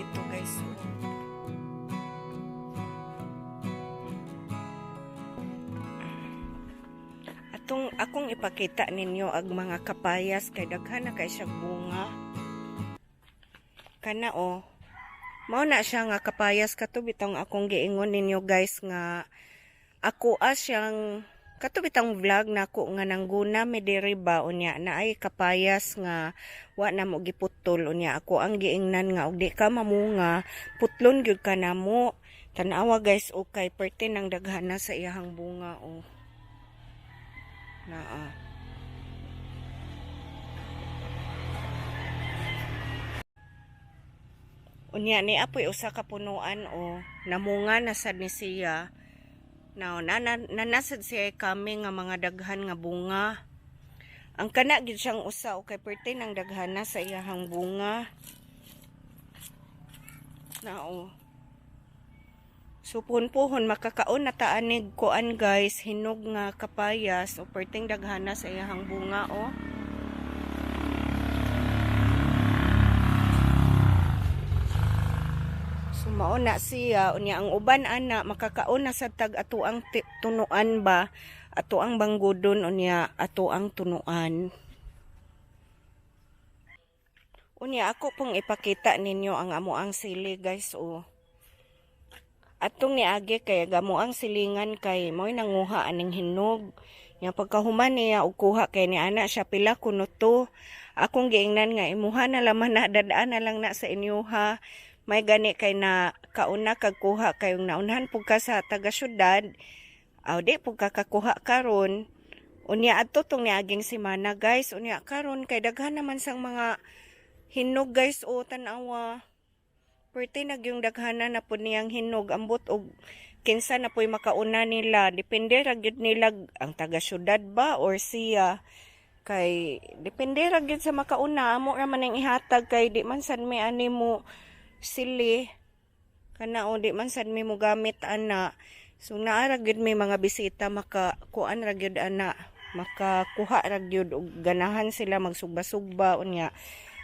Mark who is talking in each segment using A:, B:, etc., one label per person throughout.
A: dito, guys. Atong akong ipakita ninyo ang mga kapayas kay daghan na kay siya bunga. Kana oh. Mao na siya nga kapayas kato bitong akong giingon ninyo, guys, nga ako siyang kato bitang vlog nako nga nangguna mi diri ba, unya na ay kapayas nga wa na mo giputol. Unya ako ang giingnan nga og di ka mamunga, putlon gyud ka namo. Tan-awa, guys, okay, perti nang daghana sa iyahang bunga oh. Naa. Unya ni apoy usa ka punuan o namunga na sad ni siya. Now, nanasad siya kami nga mga daghan nga bunga. Ang kana gid siyang usa o kay perti nang daghana sa iyahang bunga. Nao. So puhon-puhon makakaon na ta anig kuan, guys, hinog nga kapayas o perting daghana sa iyahang bunga oh. So mao na siya. Unya ang uban ana makakaon na sa tag ato ang tunuan ba, ato ang banggudon, unya ato ang tunuan. Unya ako pong ipakita ninyo ang amo ang sili, guys, oh. Atong niagi kay gamo ang silingan kay mo'y nanguha aning hinog. Nya pagkahuman niya og kuha kay ni ana siya pila kuno to. Akong giingnan nga imuha na laman na, dadaan na lang na sa inyuha. May gani kay na kauna kag kuha kayong naunhan pug ka sa taga syudad. Aw di pug ka kakuha karon. Unya adto tong niaging semana, guys. Unya karon kay daghan naman sang mga hinog, guys, o tan-awa. Pwerte nagyung daghana na po niyang hinog, ambot og kinsa na po'y makauna nila, depende ra gyud nila ang taga syudad ba or siya, kay depende ra gyud sa makauna. Amo ra man ang ihatag kay di man sad mi ani mo sili kana o di man sad mi mo gamit ana. So naa ra gyud may mga bisita, maka kuan ra gyud ana, makakuha ra gyud og ganahan sila magsugba-sugba, unya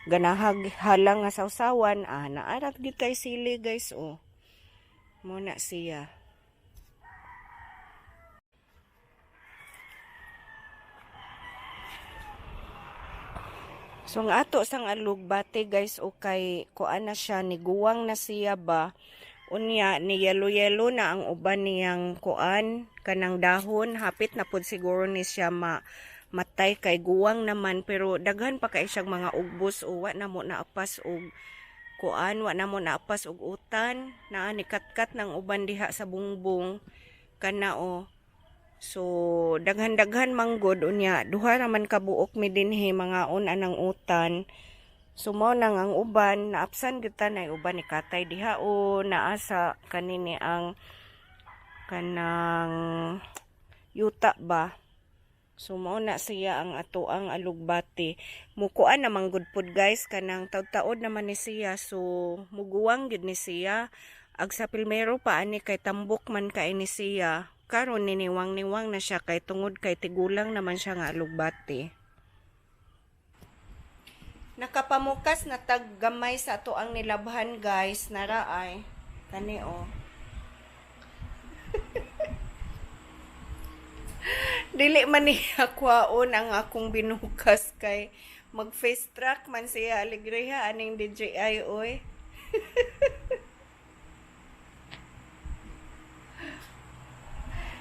A: ganahag halang nga sawsawan, naa ra gyud kay sili, guys, oh. Muna siya. So ang ato sang alugbate, guys, okay, kuan na siya, niguwang na siya ba. Unya ni yellow yellow na ang uban niyang kuan kanang dahon, hapit na pud siguro ni siya ma matay kay guwang naman, pero daghan pa kay siyang mga ugbos o wa na mo naapas og kuan, wa na mo naapas og utan naa ni katkat ng uban diha sa bungbong kana o. So daghan-daghan manggod, unya duha ra man ka buok mi dinhi mangaon anang utan. So mao nang ang uban naapsan gyud ta nay uban ni katay diha o naa sa kanini ang kanang yuta ba. So mao na siya ang ato ang alugbati. Mukuan naman gud pod, guys, kanang taud-taod naman ni siya, so muguwang gyud ni siya. Ag sa pilmero pa ani kay tambok man kay ni siya. Karon niniwang-niwang na siya kay tungod kay tigulang naman siya nga alugbati. Nakapamukas na tag gamay sa ato ang nilabhan, guys, nara ay kani oh. Dili man niya kwaon ang akong binukas kay mag face track man siya, alegreha aning DJI oy.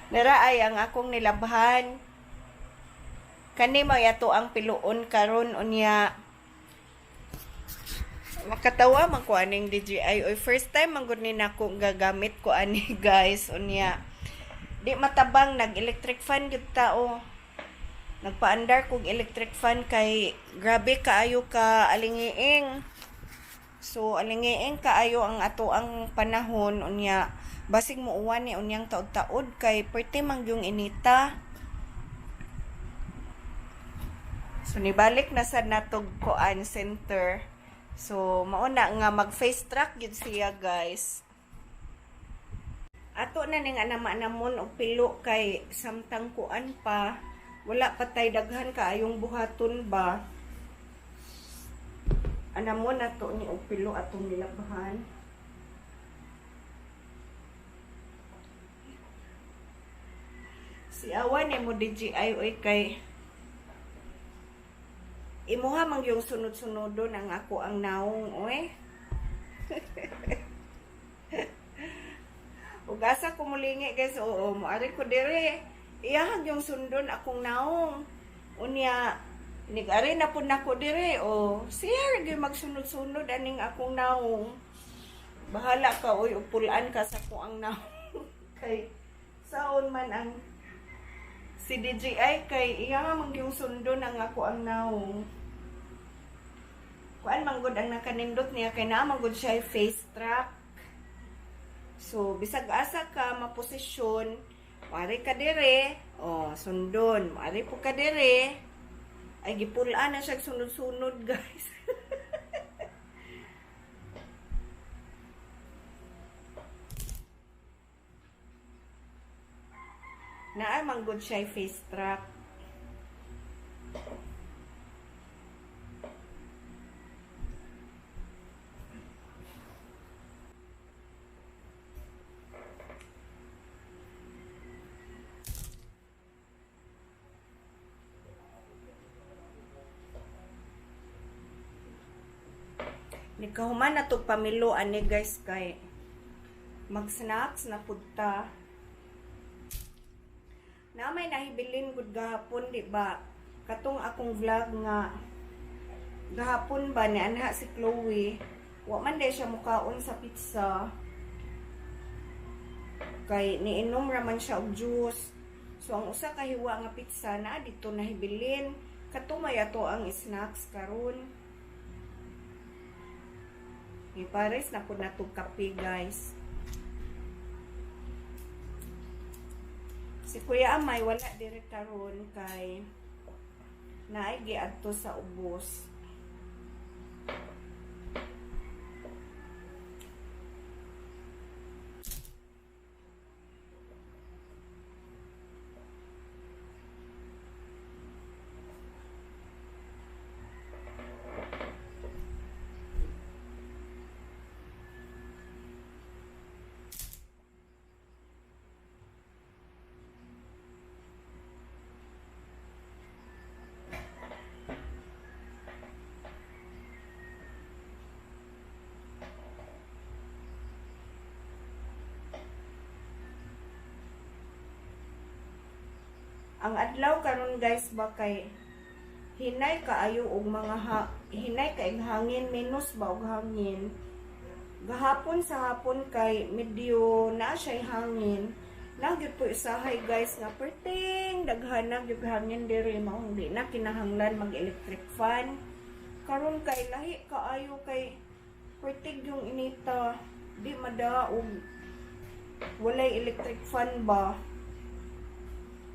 A: Nara ay ang akong nilabhan. Kani mo ato ang piluon karon, unya makatawa man ko aning DJI oy. First time man gud ni nako gagamit ko ani, guys, unya di matabang, nag electric fan gyud ta oh. Nagpaandar kog electric fan kay grabe kaayo ka alingiing. So alingiing kaayo ang ato ang panahon, unya basig mo uwan ni unyang taod-taod kay perti man gyung inita. So nibalik na sad natog kuan center. So mao na nga mag face track gyud siya, guys. Ato na ning anama-anamon og pilo kay samtang kuan pa, wala pa tay daghan kaayong buhaton ba. Anamo na to ni og pilo atong nilabhan. Si awa ni mo DJI oy, kay imuha mang yung sunod-sunodon ang ako ang naong oy. Ug asa ko mulingi, guys, oo, moari ko dire. Iyahag yung sundon akong naong. Unya, nig-ari na pud nako dire, o siya gyud magsunod-sunod aning akong naong. Bahala ka oy, upulan ka sa ko ang naong. Kay saon man ang si DJI kay iya man yung sundon ang ako ang naong. Kuan man gud ang nakanindot niya kay naa man gud siya face track. So, bisag asa ka maposisyon, mari ka dire, oh, sundon, mari po ka dire. Ay, gipulaan na siya sunod-sunod, guys. Naa man gud siya face track. Nikahuman na tog pamilo ani, guys, kay mag-snacks na pud ta. Na may nahibilin gud gahapon, di ba? Katong akong vlog nga gahapon ba, ni anha si Chloe. Wa man day siya mukaon sa pizza. Kay niinom ra man siya og juice. So ang usa ka hiwa nga pizza na dito nahibilin. Kato may ato ang snacks karon. Ipares na pud natog kape, guys. Si Kuya Amay wala diri karon kay naay giadto sa ubos. Ang adlaw karon, guys, ba, kay hinay kaayo og mga ha, hinay kay hangin, minus ba og hangin. Gahapon sa hapon kay medyo na siya hangin. Nagyud po usahay, guys, nga perting daghan na gyud hangin diri, mao di na kinahanglan mag electric fan. Karon kay lahi kaayo kay pertig yung inita, di madaog walay electric fan ba.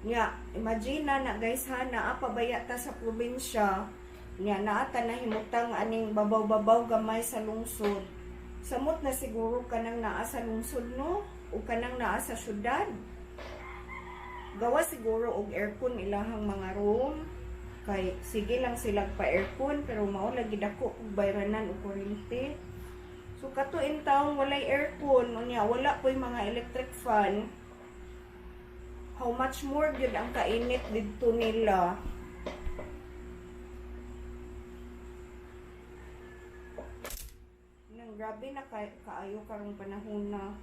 A: Nya, imagine na na, guys, ha, naa pa baya ta sa probinsya. Nya, naa ta nahimutang aning babaw-babaw gamay sa lungsod. Samot na siguro kanang naa sa lungsod, no? O kanang naa sa syudad. Gawa siguro og aircon ilahang mga room. Kay sige lang sila pa aircon pero mao lagi dako og bayranan og kuryente. So kato taong walay aircon, unya wala po'y mga electric fan, how much more gyud ang kainit didto nila. Nang grabe na kaayo karong panahon na.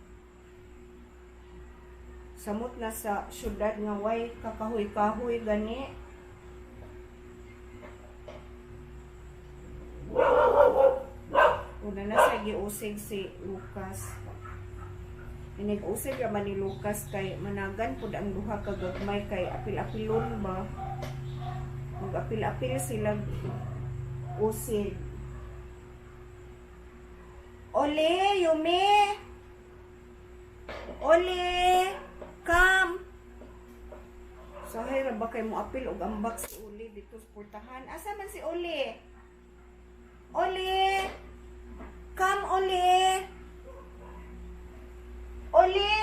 A: Samot na sa syudad nga way kakahoy-kahoy gani. Una na sa giusig si Lucas. Inig-usig raman ni Lucas kay managan pud ang duha ka gagmay kay apil-apilon ba. Mag-apil-apil sila usig. Ole, Yumi! Ole! Come! Sahay ra ba kay mo apil og ambak si Uli dito sa portahan. Asa man si Uli? Oli! Come, Oli! Oli!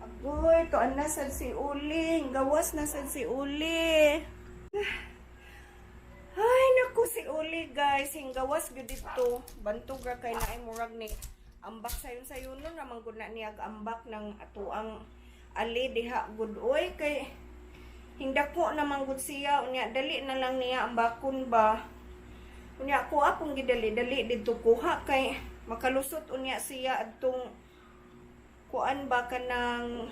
A: Agoy, tuan na sad si Uli. Gawas na sad si Uli. Ay, naku. si Uli, guys, hinggawas gyud dito. Bantog ra kay naay murag ni ambak sayon-sayon no naman gud na niya ambak ng atuang ali diha gud oy kay hingdako naman gud siya, unya dali na lang niya ambakon ba. Unya ako akong gidali-dali didto kuha kay makalusot unya siya adtong kuan ba kanang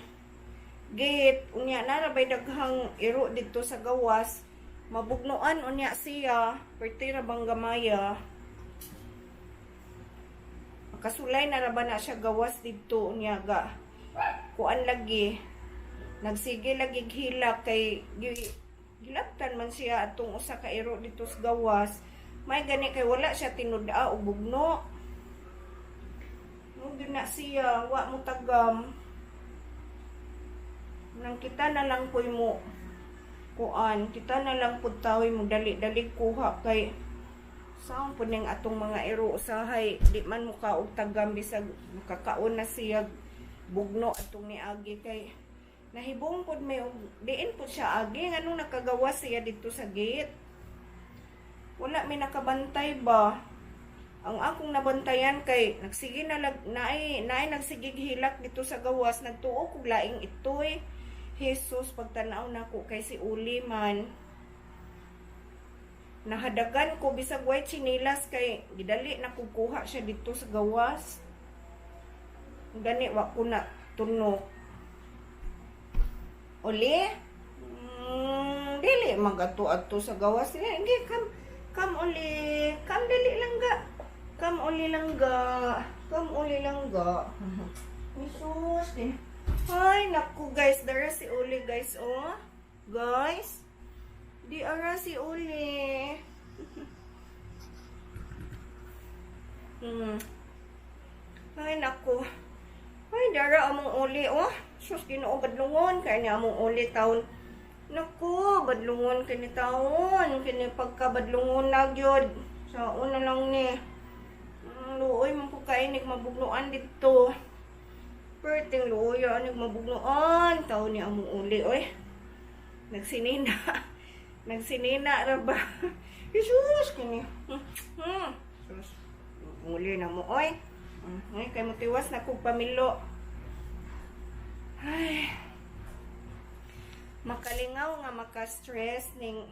A: gate, unya nara bay daghang iro didto sa gawas, mabugnuan unya siya, perti ra bang gamaya. Makasulay na ra ba na siya gawas didto, unya ga kuan lagi nagsige lagi hilak kay gilaptan man siya atong usa ka iro didto sa gawas. May gani kay wala siya tinud-a og bugno. Mo gyud na siya, wa mo tagam. Nang kita na lang po'y mo kuan, kita na lang pud tawoy mo dali-dali kuha kay saon pud ning atong mga iro usahay di man mo kaog tagam bisag makakaon na siya bugno atong niagi kay nahibong pud may og diin pud siya agi nganong nakagawas siya didto sa gate. Wala may nakabantay ba? Ang akong nabantayan kay nagsige na lag, naay naay nagsigig hilak dito sa gawas, nagtuo kog laing itoy. Jesus, pagtanaw nako kay si Uli man. Nahadagan ko bisag way tsinilas kay gidali na kog kuha siya dito sa gawas. Gani wa ko na tunok. Uli? Dili magato-ato sa gawas. Hindi, come, come Uli. Come dali lang ga. Come Uli lang ga. Come Uli lang ga. Jesus. Eh. Ay, naku guys. Dara si Uli guys, oh. Guys. Di ara si Uli. Ay, naku. Ay, dara among Uli, oh. Sus, Ginoo, badlungon kay ni among Uli taon. Naku, badlungon kini taon. Kini pagkabadlungon na gyud. Sa una lang ni. Luoy man po kainig mabugnuan dito. Perting luoy anig mabugnuan. Taon ni among Uli, oy. Nagsinina. Nagsinina ra ba? Jesus, kini. Sus. Uli na mo, oy. Ay, kay motiwas na kog pamilo. Ay. Makalingaw nga maka-stress ning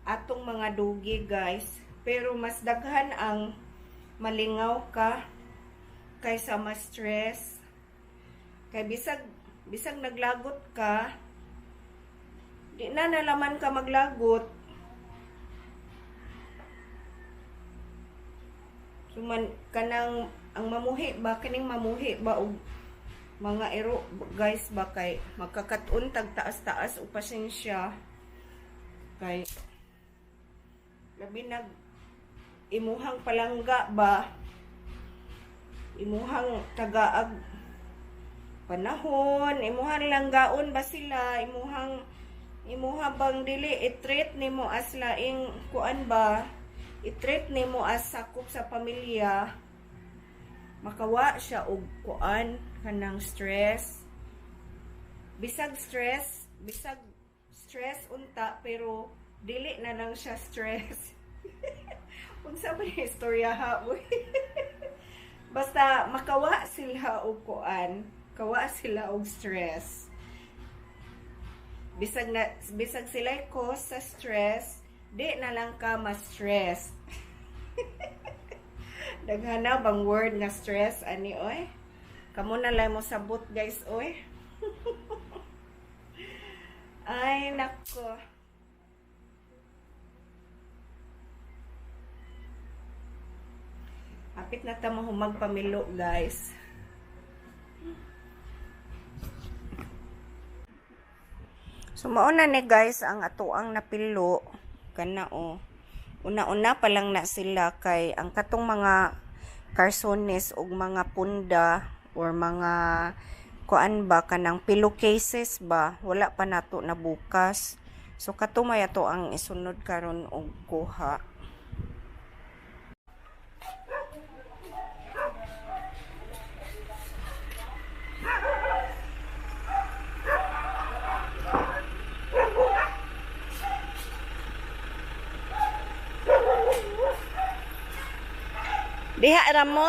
A: atong mga dugi, guys. Pero mas daghan ang malingaw ka kaysa ma-stress. Kay bisag bisag naglagot ka, di na nalaman ka maglagot. So man, kanang ang mamuhi ba kining mamuhi ba og mga iro guys ba kay magkakat-on tag taas-taas o pasensya kay labi nag imuhang palangga ba, imuhang tagaag panahon, imuhang langgaon ba sila, imuhang imuha bang dili i-treat nimo as laing kuan ba, i-treat nimo as sakop sa pamilya, makawa siya og kuan kanang stress. Bisag stress unta pero dili na lang siya stress. Unsa ba ni istorya ha? Uy? Basta makawa sila og kuan, kawa sila og stress. Bisag sila cause sa stress, di na lang ka ma-stress. Daghan na bang word nga stress ani oy? Kamo na lang mo sabot guys oy. Ay nako. Apit na ta mahumag pamilo guys. So mauna ni guys ang atoang napilo kana oh. Una-una pa lang na sila kay ang katong mga karsones og mga punda or mga kuan ba kanang pillowcases ba wala pa nato nabukas. So kato may ato ang isunod karon og kuha. Diha ra mo.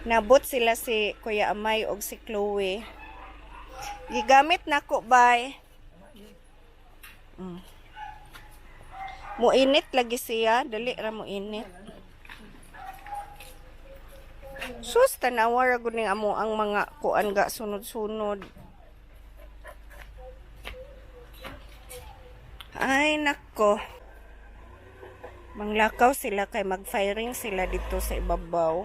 A: Nabot sila si Kuya Amay og si Chloe. Gigamit nako bay. Muinit lagi siya, dali ra muinit. Sus, tanawa ra gud ning amo ang mga kuan ga sunod-sunod. Ay nako. Manglakaw sila kay mag-firing sila dito sa ibabaw.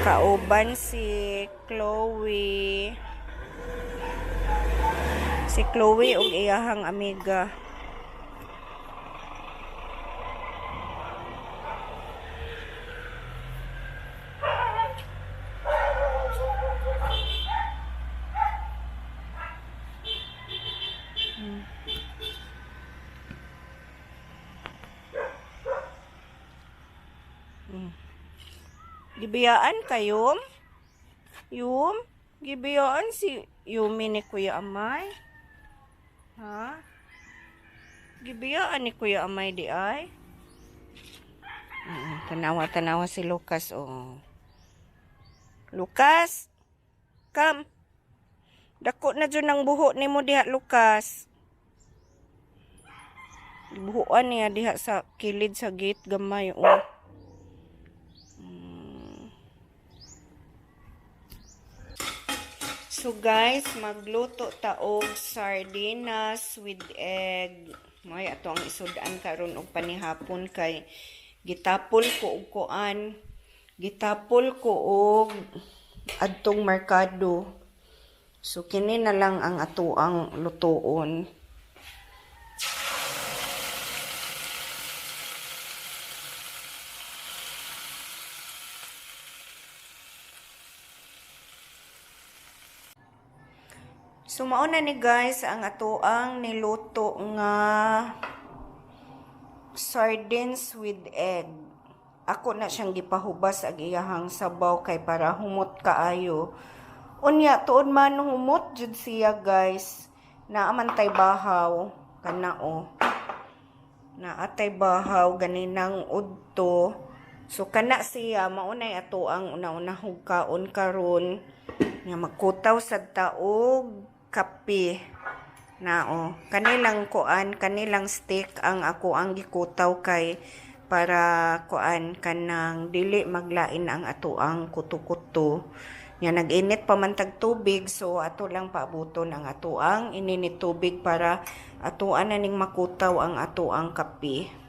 A: Kauban si Chloe. Si Chloe ug iyahang amiga. Gibiyaan kayom? Yum? Gibiyaan si Yumi ni Kuya Amay? Ha? Gibiyaan ni Kuya Amay di ay? Tanawa, tanawa si Lucas, oh. Lucas! Come! Dako na dyan ang buho nimo diha, Lucas. Buhuan niya diha sa kilid sa gate gamay, oh. So guys, magluto ta og sardinas with egg. May ato ang isud-an karon og panihapon kay gitapol ko og kuan. Gitapol ko og adtong merkado. So kini na lang ang atoang lutuon. So mao na ni guys ang atoang niluto nga sardines with egg. Ako na siyang gipahubas ag iyahang sabaw kay para humot kaayo. Unya tuod man humot jud siya guys. Naa man tay bahaw kana o. Naa tay bahaw ganinang udto. So kana siya mao nay atoang una-unahog kaon karon. Nga magkutaw sad ta og kape. Nao, kanilang kuan, kanilang steak ang ako ang gikutaw kay para kuan kanang dili maglain ang atoang kuto-kuto. Nya nag-init pa man tag tubig, so ato lang paabuton ang atoang ininit tubig para atoan na ning makutaw ang atoang kape.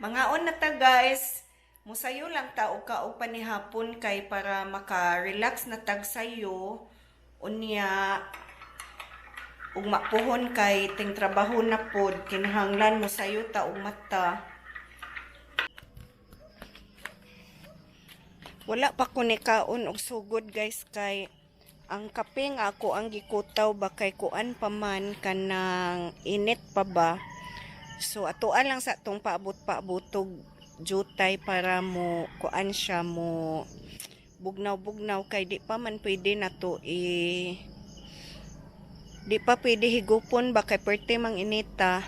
A: Mangaon na ta guys, musayo lang ta og kaog panihapon kay para maka-relax na tag sayo. Unya ug mapuhon kay ting trabaho na pod, kinahanglan mosayo ta og mata. Wala pa ko ni kaon og sugod guys kay ang kape nga ako ang gikutaw ba kay kuan pa man kanang init pa ba. So atoan lang sa atong paabot-paabotog jutay para mo kuan siya mo bugnaw-bugnaw kay di pa man pwede nato i di pa pwede higupon ba kay perte mang inita.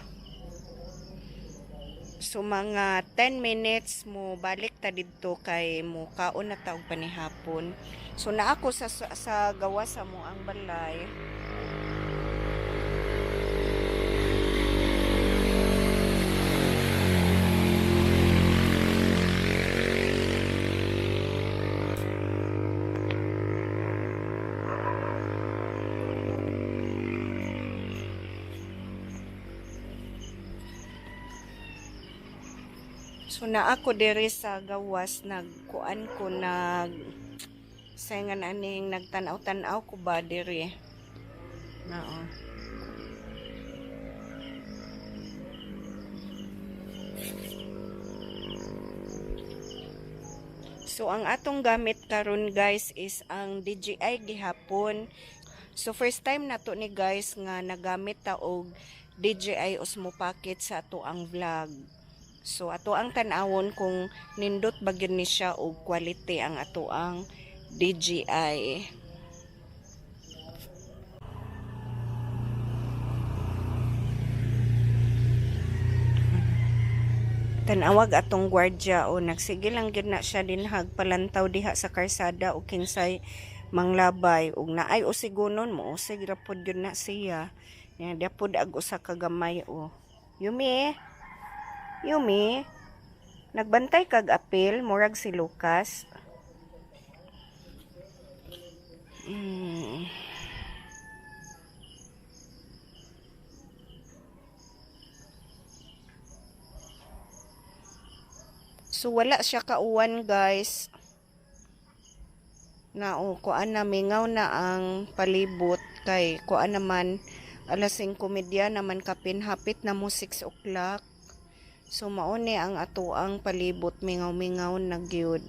A: So mga 10 minutes mo balik ta didto kay mo kaon na ta og panihapon. So naa ko sa gawas sa mo ang balay. So naa ko diri sa gawas nagkuan ko nag sayngan aning nagtan-aw-tan-aw ko ba diri. Nao. So ang atong gamit karon, guys, is ang DJI gihapon. So first time nato ni, guys, nga nagamit ta og DJI Osmo Pocket sa ato ang vlog. So ato ang tan-awon kung nindot ba gyud ni siya og quality ang ato ang DJI. Tanawag atong gwardya o, nagsige lang gyud na siya dinhag palantaw diha sa karsada og kinsay manglabay ug naay usigonon mo usig ra pod gyud na siya. Nya dia pod ag usa ka gamay o. Yumi. Yumi. Nagbantay kag apil murag si Lucas. So wala siya kauwan, guys. Na o kuan na, mingaw na ang palibot kay kuan naman, alas 5:30 naman kapin, hapit na mo 6 o'clock. So mao ni ang ato ang palibot, mingaw-mingaw na gyud.